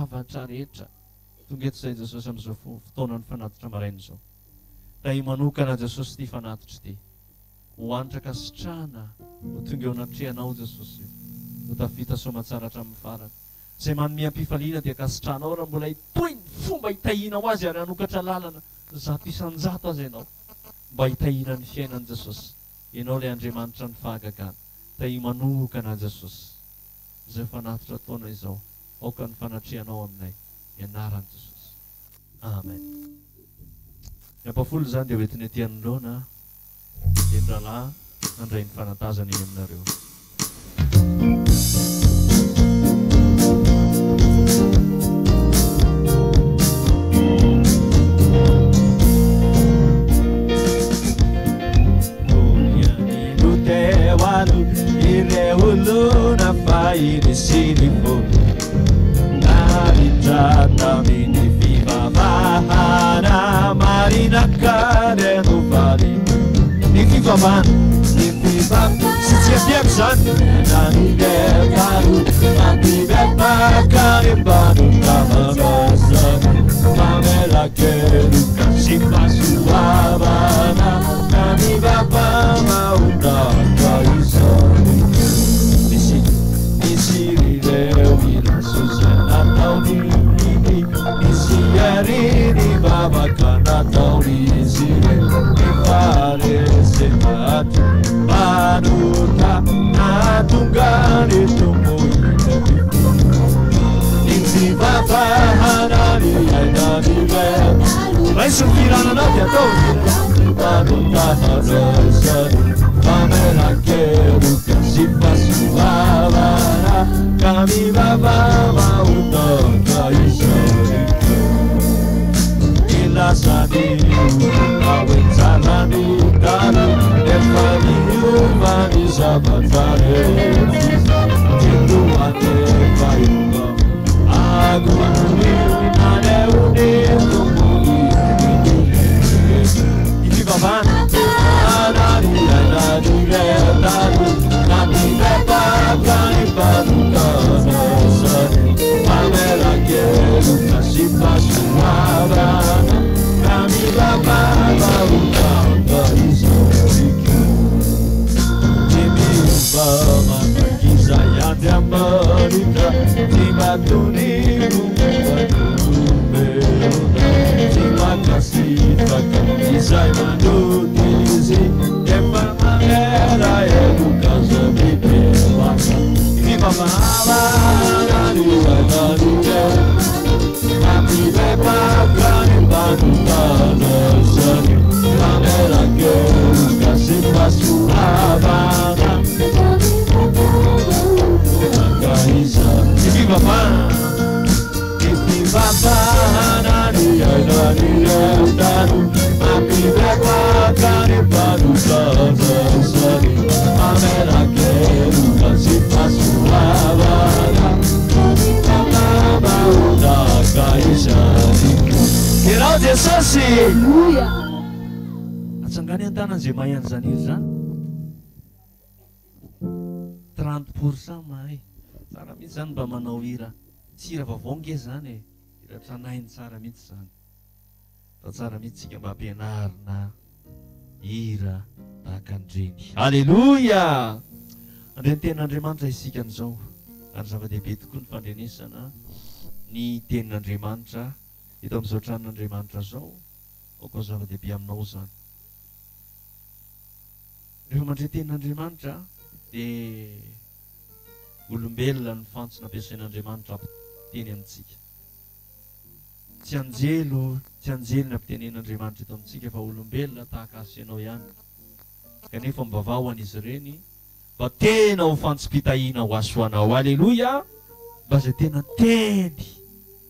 zavatra rehetra. Tonga eto izay Jesosy amin'izao fotoanan'ny fanatitra maraina izao. Tahio manokana Jesosy ity fanatitra ity. Ho hanitra ankasitrahana ho tonga eo anatrehanao Jesosy o. Ho tafita soamatsara hatramin'ny farany. Izay manome am-pifaliana dia ankasitrahanao raha mbola hitohy ny fomba hitahianao azy ary hanokatra lalana 100% aza ianao mba hitahiana ny fiainany Jesosy. Ianao ilay Andriamanitra ny fahagagana. Tahio manokana Jesosy izao fanatitra ataonay izao. Aoka ny fanatrehanao aminay. Ny anaran'i Jesosy. Amen. Ny ampafolo izany dia hoentina ety anoloana dia ny rahalahy handray ny fanantazana eny aminareo. Naritra tamin'ny fivavahana marina ka dia novaliana ny fivavahana ny fivavahana sy tsy ampiako izany na ny talo mampibebaka ny mpanota manasana mamela keloka sy fahasoavana na mivavaha mahotaka izany misy Nisy ireo hira soa izay nataony Nisy àry ny vavaka nataon'izy ireo Ny faharesena hatry mpanota Nahatonga ny Tompo hitombo Ny tsy vavahana ny ainan'ireo Raiso ny fihirananao dia ataovy Mpanota handraisany Famelan-keloka sy fahasoavana Ka mivavaha ho tahaka izany Nilaza ny olona hoe tsara ny tany Nefa niova ny zavatra rehetra Ny lohany efa efa Agory naneho ny Tompo Ny fivavahana Izay mandoto izy efa mamela heloka aza mibebaka. Fivavahana ny ainan'ireo mampibebaka ny mpanota an'izany mamela keloka sy fahasoavana. Tahaka izany ny fivavahana. Ny fivavahana ny ainan'ireo taloha mampibebaka ny mpanota an'izany mamela keloka sy fahasoavana tahaka izany koa. Derao Jesosy! Aleloia! Atsangano an-tanana izay mahay an'izany hira izany. 30% mahay. Tsara mihitsy zany mba manao hira. Tsy hira vaovao nge zany e. Hira tranainy tsara mihitsy zany. Fa tsara mihitsy tsika mba ampianarina hira tahaka an'ireny. Alléluia! Handre ny tenin'Andriamanitra isika amin'izao. Ary zava-dehibe tokoa ny fandrenesana ny tenin'Andriamanitra eto amin'izao tranon'Andriamanitra izao. Aoka ho zava-dehibe aminao izany. Rehefa mandre tenin'Andriamanitra dia olombelona ny fantsona ampiasain'Andriamanitra hampiteny amintsika. Tsy anjelo, tsy anjely ny ampitenen'Andriamanitra eto amintsika fa olombelona tahaka ahy sy ianao ihany. Kanefa mivavaha ho an'izy ireny mba tena ho fantsom-pitahiana ho ahy sy ho anao. Aleloia! Mba izay tena teny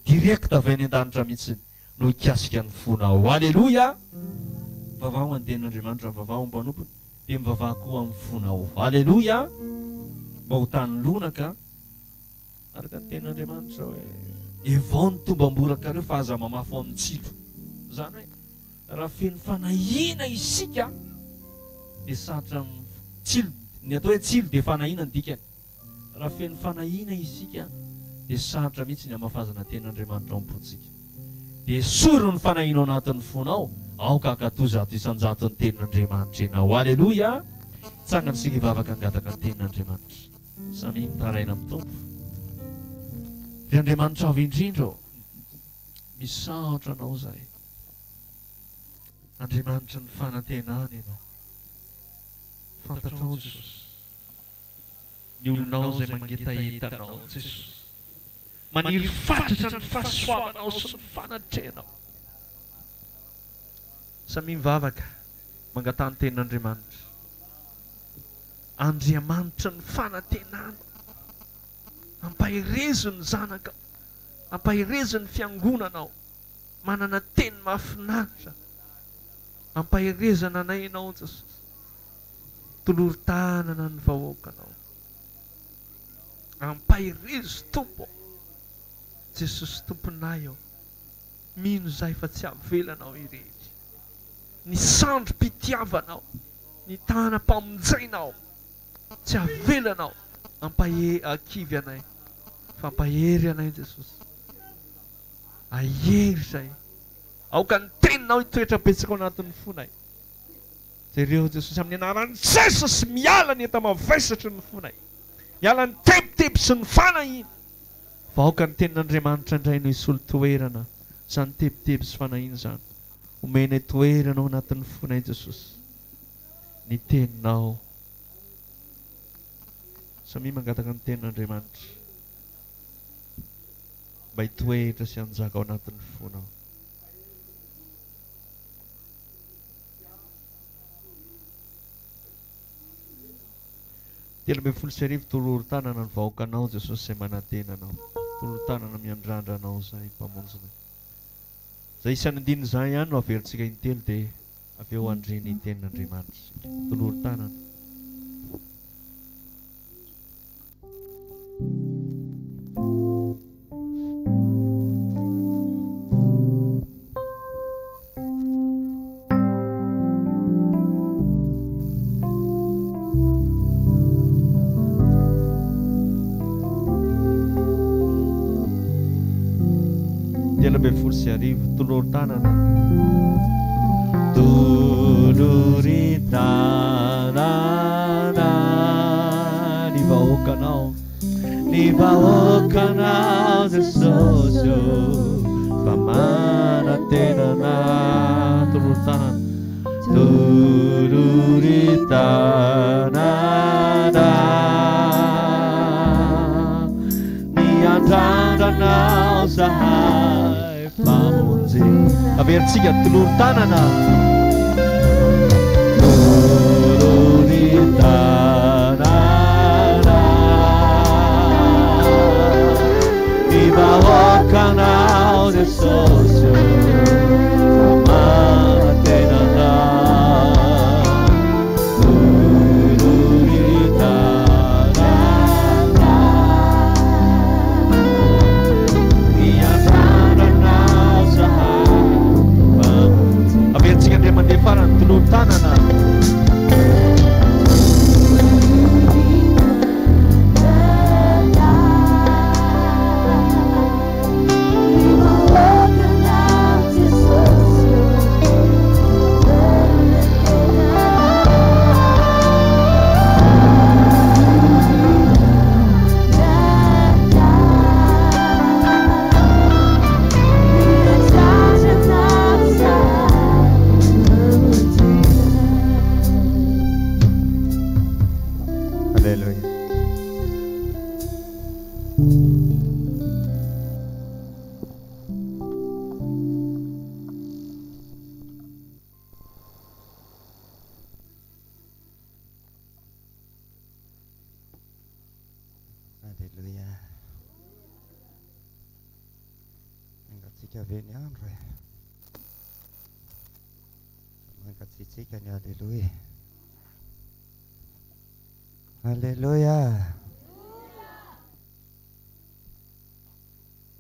direct avy any an-danitra mihitsy no hikasika ny fonao. Aleloia! Mivavaha ho an'ny Tenin'Andriamanitra, mivavaha ho mpanompony, dia mivavaha koa amin'ny fonao. Aleloia! Mba ho tany lonaka, araka ny Tenin'Andriamanitra hoe, Evao ny tombam-borakareo fa aza mamafy ao amin'ny tsilo. Izany hoe, raha feno fanahiana isika, dia sarotra amin'ny tsilo, ny atao hoe tsilo dia fanahiana ny dikany. Raha feno fanahiana isika, Dia sarotra mihitsy ny hamafazana tenin'Andriamanitra ao am-pontsika. Dia esory ny fanahiana ao anatin'ny fonao, aoka hankatò 100% ny tenin'Andriamanitra ianao. Aleloia! Tsangana isika hivavaka hangataka ny tenin'Andriamanitra. Samia mitaraina amin'ny Tompo. Ry Andriamanitra Avo Indrindra ô, misaotra Anao izahay. Andriamanitry ny fanantenana Ianao. Fantatrao Jesosy. Ny olonao izay mangetaheta Anao Jesosy. Maniry fatratra ny fahasoavanao sy ny fanatrehanao. Samia mivavaka, mangataha ny tenin'Andriamanitra. Andriamanitry ny fanantenana. Ampaherezo ny zanakao. Ampaherezo ny fiangonanao. Manana teny mahafinaritra. Ampaherezana anay Ianao Jesosy. Tolory tanana ny vahoakanao. Ampaherezo Tompo ô. Jesosy Tomponay ô. Mino izahay fa tsy avelanao irery. Ny sandrim-pitiavanao, ny tanam-pamonjenao tsy avelanao ampahe akivy anay fa ampahery anay Jesosy. Ahery izay. Aoka ny teninao hitoetra betsaka ao anatin'ny fonay. Jereo Jesosy amin'ny anaran'i Jesosy miala ny enta-mavesatry ny fonay. Miala ny tebiteby sy ny fanahiana. Fa aoka ny tenin'Andriamanitra indray no hisolo toerana izany tebiteby sy fanahiana izany. Omenay toerana ao anatin'ny fonay Jesosy ny teninao. Samia mangataka ny tenin'Andriamanitra mba hitoetra sy hanjaka ao anatin'ny fonao. 1013 Tolory tanana ny vahoakanao Jesosy izay manantena Anao. Tolory tanana miandrandra Anao izahay Mpamonjinay. Izay isan'ny andininy izay ihany no averintsika intelo dia avy eo handre ny tenin'Andriamanitra isika. Tolory tanana. 1013 Tolory tanana. Tolory tanana ny vahoakanao. Ny vahoakanao Jesosy ô, fa manantena anah. Tolory tanana. Tolory tanana. Miandrandra anao zahay Mpamonjy. Averintsika, tolory tanana. Tolory tanana. Ny vahoakanao Jesosy ô, manantena anao. Tolory tanana. Miandrandra anao zahay Mpamonjy. Averintsika indray mandeha farany, tolory tanana. Aleloia. Aleloia. Mangatsiaka ve ny andro e? Mangatsiatsiaka ny aleloia. Aleloia.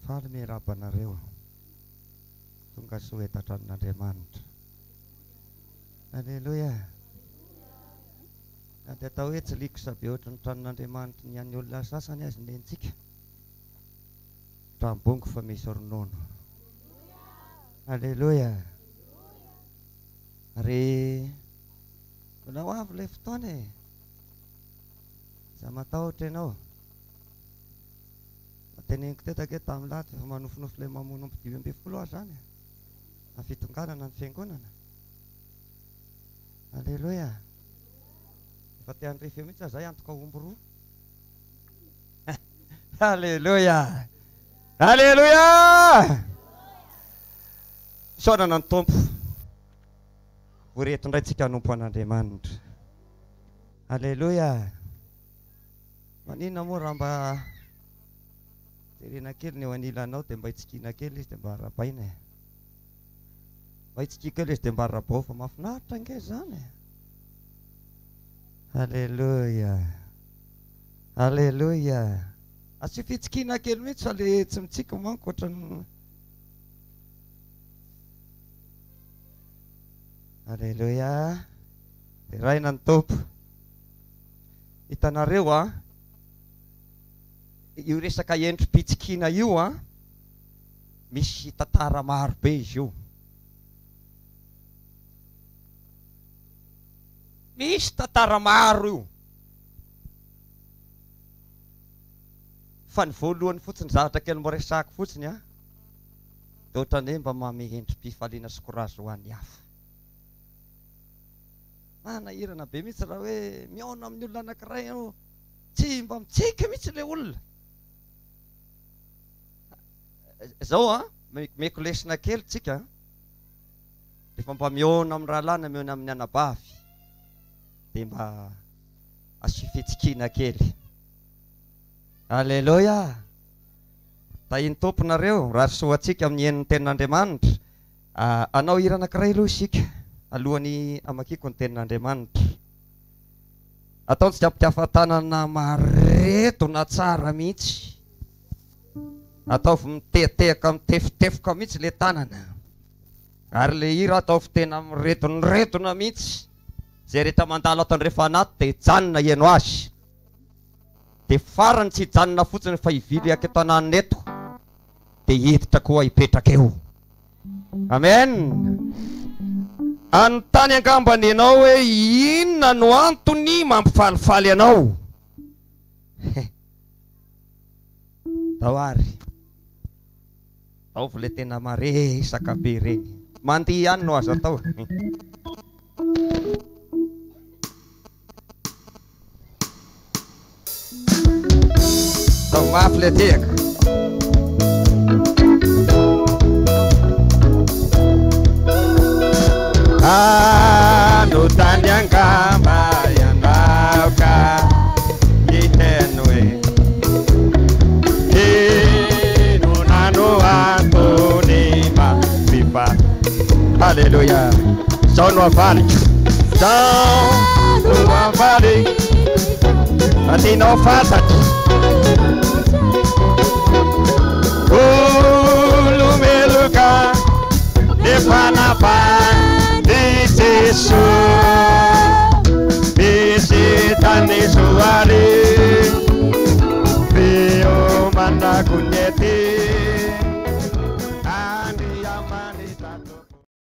Faly miarahaba anareo. Tonga soa eto an-tranon'Andriamanitra. Aleloia. Na dia atao hoe tsy luxe be ohatry ny tranon'Andriamanitry ny an'ny olona sasany aza ny antsika. trano bongo fa misy ronono. Aleloia. Ary mbola ho avy ilay fotoana e. Aza matahotra ianao. Fa teneniko teto ange tamin'ny lahatra efa manofinofy ilay mamono omby 15 aho izany e. Na fitonganana ny fiangonana. Aleloia. Efa te handrefy eo mihitsy aho zay antoka omby roa. Aleloia. Aleloia. Isaorana ny Tompo. Vory eto indray tsika hanompo an'Andriamanitra. Aleloia. Maninona moa raha mba jerena kely ny eo anilanao dia mba hitsikiana kely izy dia mba arahabaina e. Mba hitsikia kely izy dia mba arahabao fa mahafinaritra ange izany e. Aleloia. Aleloia. Asio fitsikiana kely mihitsy fa le tsy mitsiky manko ohatran'ny. Aleloia. Deraina ny Tompo. Hitanareo an, io resaka endri-pitsikiana io an, misy tantara maro be izy io. Misy tantara maro io. Fa ny voalohany fotsiny, zavatra kely mba resahako fotsiny an, dia ohatran'ny hoe mba manome endri-pifaliana sy courage ho an'ny hafa. Manahirana be mihitsy raha hoe mihaona amin'ny olona anankiray ianao, tsy mba mitsiky mihitsy ilay olona. Zao an, meko lesona kely tsika an, rehefa mba mihaona amin'ny rahalahy na mihaona amin'ny anabavy dia mba asio fitsikiana kely. Aleloia! Tahin'ny Tompo nareo, mirary soa antsika amin'ny henon'ny tenin'Andriamanitra. Hanao hira anankiray aloha isika alohan'ny hamakiako ny tenin'Andriamanitra. Ataontsika am-pitiavan-tanana maredona tsara mihitsy. Ataovy mitehatehaka mitefotefoka mihitsy ilay tanana. Ary ilay hira ataovy tena miredoniredona mihitsy. Izay rehetra mandalo ato andrefana ato dia hijanona hihaino azy. Dia farany tsy hijanona fotsiny fa hivily aketo ananona eto dia hiditra koa hipetraka eo. Amen. Anontany angambany ianao hoe inona no antony mampifalifaly anao? Tao ary. Ataovy ilay tena maresaka be ireny. Mandihy ihany no azo atao. Atao mafy ilay tehaka. Anontany angamba ianao ka hiheno e. Inona no antony mampifaly. Alléluia. Zao no avaliko. Zao no avaliko. Tianao fantatro. Olomeloka nefa nafan'i Jesoa. Misy tany soa ary fiomanako ny ety.